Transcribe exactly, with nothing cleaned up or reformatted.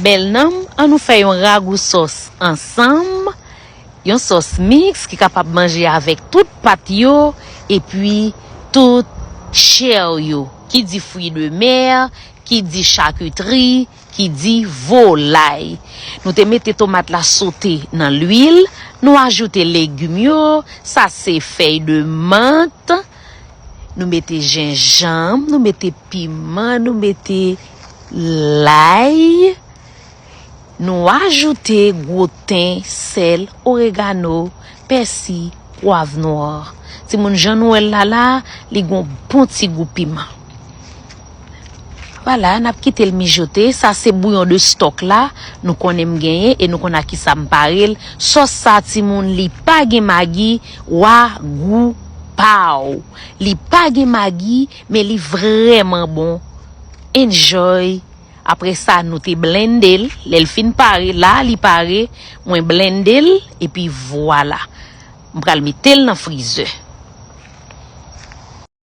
Bèl nanm, ann nou fè yon ragou sòs ansanm. Yon sòs miks ki kapab manje avèk tout pat yo, epi tout chè yo, ki di fwi de mè, ki di chakitri, ki di volay. Nou te mete tomat la sote nan lwil, nou ajoute legim yo, sa se fèy de mant, nou mete jenjanm, nou mete piman, nou mete lay, nou ajoute gwo ten, sèl, oregano, pèsi, pwav nwa. Timoun, jan nou wè l la la, li gon bon ti gou piman. Vwala, n ap kite l mijote. Sa se bouyon de stòk la, nou konnen m genyen e nou konn a kisa m pare l. Sòs sa, timoun, li pa gen magi, wa gou pa w. Li pa gen magi, men li vrèman bon. Enjoy. Apre sa, nou te blende l. Lè l fin pare, la li pare, mwen blende l, epi vwala. M pral mete l nan frizè.